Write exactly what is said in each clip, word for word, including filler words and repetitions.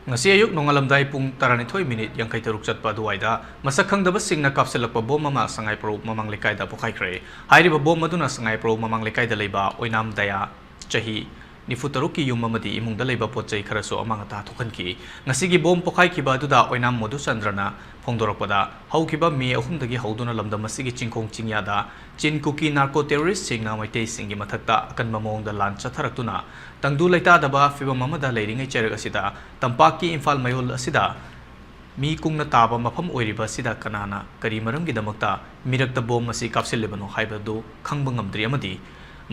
ꯉꯁꯤ ꯑꯌꯨꯛ ꯅꯣꯡꯉꯥꯜꯂꯝꯗꯥꯏ ꯄꯨꯡ ꯇꯔꯥꯅꯤꯊꯣꯏ ꯃꯤꯅꯤꯠ ꯌꯥꯡꯈꯩ ꯇꯔꯨꯛ ꯆꯠꯄ ꯑꯗꯨꯋꯥꯏꯗ ꯃꯁꯛ ꯈꯪꯗꯕꯁꯤꯡꯅ ꯀꯥꯞꯁꯤꯜꯂꯛꯄ ꯕꯣꯝ ꯑꯃ ꯁꯉꯥꯏꯄ꯭ꯔꯧ ꯃꯃꯥꯡ ꯂꯩꯀꯥꯏꯗ ꯄꯣꯈꯥꯏꯈ꯭ꯔꯦ꯫ ꯍꯥꯏꯔꯤꯕ ꯕꯣꯝ ꯑꯗꯨꯅ ꯁꯉꯥꯏꯄ꯭ꯔꯧ ꯃꯃꯥꯡ ꯂꯩꯀꯥꯏꯗ ꯂꯩꯕ ꯑꯣꯏꯅꯥꯝ ꯗꯌꯥ, ꯆꯍꯤ ꯅꯤꯐꯨ ꯇꯔꯨꯛꯀꯤ ꯌꯨꯝ ꯑꯃꯗꯤ ꯏꯃꯨꯡꯗ ꯂꯩꯕ ꯄꯣꯠ ꯆꯩ ꯈꯔꯁꯨ ꯑꯃꯥꯡ ꯑꯇꯥ ꯊꯣꯛꯍꯟꯈꯤ꯫ ꯉꯁꯤꯒꯤ ꯕꯣꯝ ꯄꯣꯈꯥꯏꯈꯤꯕ ꯑꯗꯨꯗ ꯑꯣꯏꯅꯥꯝ ꯃꯣꯗꯨꯆꯟꯗ꯭ꯔꯅ ꯐꯣꯡꯗꯣꯔꯛꯄꯗ, ꯍꯧꯈꯤꯕ ꯃꯦ ꯑꯍꯨꯝꯗꯒꯤ ꯍꯧꯗꯨꯅ ꯂꯝꯗꯝ ꯑꯁꯤꯒꯤ ꯆꯤꯡꯈꯣꯡ ꯆꯤꯡꯌꯥꯗ ꯆꯤꯟ ꯀꯨꯀꯤ ꯅꯥꯔꯀꯣ ꯇꯦꯔꯣꯔꯤꯁꯁꯤꯡꯅ ꯃꯩꯇꯩꯁꯤꯡꯒꯤ ꯃꯊꯛꯇ ꯑꯀꯟꯕ ꯃꯑꯣꯡꯗ ꯂꯥꯟ ꯆꯠꯊꯔꯛꯇꯨꯅ ꯇꯪꯗꯨ ꯂꯩꯇꯥꯗꯕ ꯐꯤꯕꯝ ꯑꯃꯗ ꯂꯩꯔꯤꯉꯩ ꯆꯩꯔꯛ ꯑꯁꯤꯗ ꯇꯝꯄꯥꯛꯀꯤ ꯏꯝꯐꯥꯜ ꯃꯌꯣꯜ ꯑꯁꯤꯗ ꯃꯤ ꯀꯨꯡꯅ ꯇꯥꯕ ꯃꯐꯝ ꯑꯣꯏꯔꯤꯕ ꯑꯁꯤꯗ ꯀꯅꯥꯅ ꯀꯔꯤ ꯃꯔꯝꯒꯤꯗꯃꯛꯇ ꯃꯤꯔꯛꯇ ꯕꯣꯝ ꯑꯁꯤ ꯀꯥꯞꯁꯤꯜꯂꯤꯕꯅꯣ ꯍꯥꯏꯕꯗꯨ ꯈꯪꯕ ꯉꯝꯗ꯭ꯔꯤ ꯑꯃꯗꯤ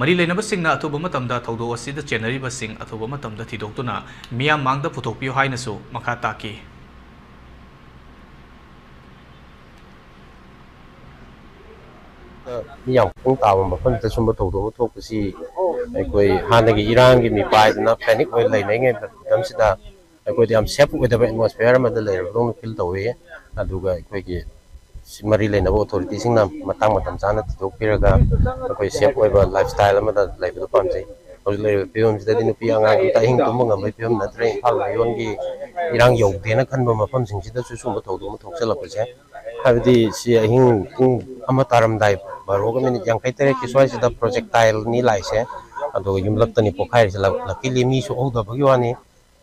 ꯃꯔꯤ ꯂꯩꯅꯕꯁꯤꯡꯅ ꯑꯊꯨꯕ ꯃꯇꯝꯗ ꯊꯧꯗꯣꯛ ꯑꯁꯤꯗ ꯆꯦꯟꯅꯔꯤꯕꯁꯤꯡ ꯑꯊꯨꯕ ꯃꯇꯝꯗ ꯊꯤꯗꯣꯛꯇꯨꯅ ꯃꯤꯌꯥꯝ ꯃꯥꯡꯗ ꯄꯨꯊꯣꯛꯄꯤꯌꯨ ꯍꯥꯏꯅꯁꯨ ꯃꯈꯥ ꯇꯥꯈꯤ꯫ ꯃꯤ ꯌꯥꯝ ꯀꯨꯡ ꯇꯥꯕ ꯃꯐꯝꯁꯤꯗ ꯁꯨꯝꯕ ꯊꯧꯗꯣꯛ ꯑꯃ ꯊꯣꯛꯄꯁꯤ ꯑꯩꯈꯣꯏ ꯍꯥꯟꯅꯒꯤ ꯏꯔꯥꯡꯒꯤ ꯃꯤꯄꯥꯏꯗꯨꯅ ꯄꯦꯅꯤꯛ ꯑꯣꯏꯅ ꯂꯩꯅꯔꯤꯉꯩ ꯃꯇꯝꯁꯤꯗ ꯑꯩꯈꯣꯏꯗ ꯌꯥꯝ ꯁꯦꯐ ꯑꯣꯏꯗꯕ ꯑꯦꯠꯃꯣꯁꯐꯤꯌꯔ ꯑꯃꯗ ꯂꯩꯔꯕꯗꯧꯅ ꯐꯤꯜ ꯇꯧꯏ꯫ ꯑꯗꯨꯒ ꯑꯩꯈꯣꯏꯒꯤ ꯁꯤ ꯃꯔꯤ ꯂꯩꯅꯕ ꯑꯣꯊꯣꯔꯤꯇꯤꯁꯤꯡꯅ ꯃꯇꯥꯡ ꯃꯇꯝ ꯆꯥꯅ ꯊꯤꯗꯣꯛꯄꯤꯔꯒ ꯑꯩꯈꯣꯏ ꯁꯦꯐ ꯑꯣꯏꯕ ꯂꯥꯏꯐ ꯁ꯭ꯇꯥꯏꯜ ꯑꯃꯗ ꯂꯩꯕꯗꯨ ꯄꯥꯝꯖꯩ꯫ ꯍꯧꯖꯤꯛ ꯂꯩꯔꯤꯕ ꯐꯤꯕꯝꯁꯤꯗꯗꯤ ꯅꯨꯄꯤ ꯑꯉꯥꯡ ꯑꯝꯇ ꯑꯍꯤꯡ ꯇꯨꯝꯕ ꯉꯝꯕꯒꯤ ꯐꯤꯕꯝ ꯅꯠꯇ꯭ꯔꯦ꯫ ꯏꯝꯐꯥꯜ ꯃꯌꯣꯟꯒꯤ ꯏꯔꯥꯡ ꯌꯧꯗꯦꯅ ꯈꯟꯕ ꯃꯐꯝꯁꯤꯡꯁꯤꯗꯁꯨ ꯁꯨꯝꯕ ꯊꯧꯗꯣꯛ ꯑꯃ ꯊꯣꯛꯆꯜꯂꯛꯄꯁꯦ, ꯍꯥꯏꯕꯗꯤ ꯁꯤ ꯑꯍꯤꯡ ꯄꯨꯡ ꯑꯃ ꯇꯥꯔꯝꯗꯥꯏ, ꯕꯥꯔꯣꯒ ꯃꯤꯅꯤꯠ ꯌꯥꯡꯈꯩ ꯇꯔꯦꯠꯀꯤ ꯁ꯭ꯋꯥꯏꯁꯤꯗ ꯄ꯭ꯔꯣꯖꯦꯛꯇꯥꯏꯜꯅꯤ ꯂꯥꯛꯏꯁꯦ꯫ ꯑꯗꯨꯒ ꯌꯨꯝꯂꯛꯇꯅꯤ ꯄꯣꯛꯈꯥꯏꯔꯤꯁꯦ꯫ ꯂꯛ-, ꯂꯛꯀꯤꯂꯤ ꯃꯤ ꯁꯣꯛꯍꯧꯗꯕꯒꯤ ꯋꯥꯅꯤ꯫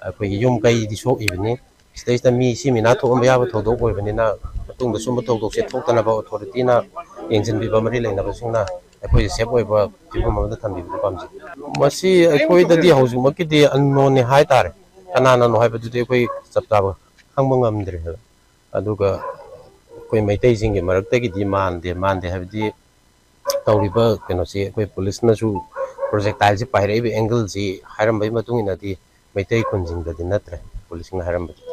ꯑꯩꯈꯣꯏꯒꯤ ꯌꯨꯝ ꯀꯩꯗꯤ ꯁꯣꯛꯏꯕꯅꯤ꯫ ꯁꯤꯗꯩꯁꯤꯗ ꯃꯤ ꯁꯤ ꯃꯤꯅꯥ ꯊꯣꯛꯍꯟꯕ ꯌꯥꯕ ꯊꯧꯗꯣꯛ ꯑꯣꯏꯕꯅꯤꯅ, ꯃꯇꯨꯡꯗ ꯁꯨꯝꯕ ꯊꯧꯗꯣꯛꯁꯦ ꯊꯣꯛꯇꯅꯕ ꯑꯣꯊꯣꯔꯤꯇꯤꯅ ꯌꯦꯡꯁꯤꯟꯕꯤꯕ, ꯃꯔꯤ ꯂꯩꯅꯕꯁꯤꯡꯅ ꯑꯩꯈꯣꯏꯁꯦ ꯁꯦꯐ ꯑꯣꯏꯕ ꯐꯤꯕꯝ ꯑꯃꯗ ꯊꯝꯕꯤꯕꯗꯨ ꯄꯥꯝꯖꯩ꯫ ꯃꯁꯤ ꯑꯩꯈꯣꯏꯗꯗꯤ ꯍꯧꯖꯤꯛꯃꯛꯀꯤꯗꯤ ꯑꯟꯅꯣꯟꯅꯤ ꯍꯥꯏꯇꯥꯔꯦ꯫ ꯀꯅꯥꯅꯅꯣ ꯍꯥꯏꯕꯗꯨꯗꯤ ꯑꯩꯈꯣꯏ ꯆꯞ ꯆꯥꯕ ꯈꯪꯕ ꯉꯝꯗ꯭ꯔꯤ ꯍꯥꯏꯕ꯫ ꯑꯗꯨꯒ ꯑꯩꯈꯣꯏ ꯃꯩꯇꯩꯁꯤꯡꯒꯤ ꯃꯔꯛꯇꯒꯤꯗꯤ ꯃꯥꯟꯗꯦ, ꯃꯥꯟꯗꯦ ꯍꯥꯏꯕꯗꯤ ꯇꯧꯔꯤꯕ ꯀꯩꯅꯣꯁꯤ ꯑꯩꯈꯣꯏ ꯄꯨꯂꯤꯁꯅꯁꯨ ꯄ꯭ꯔꯣꯖꯦꯛꯇꯥꯏꯜꯁꯤ ꯄꯥꯏꯔꯛꯏꯕ ꯑꯦꯡꯒꯜꯁꯤ ꯍꯥꯏꯔꯝꯕꯒꯤ ꯃꯇꯨꯡ ꯏꯟꯅꯗꯤ ꯃꯩꯇꯩ ꯈꯨꯟꯁꯤꯡꯗꯗꯤ ꯅꯠꯇ꯭ꯔꯦ, ꯄꯨꯂꯤꯁꯅ ꯍꯥꯏꯔꯝꯕꯗꯤ꯫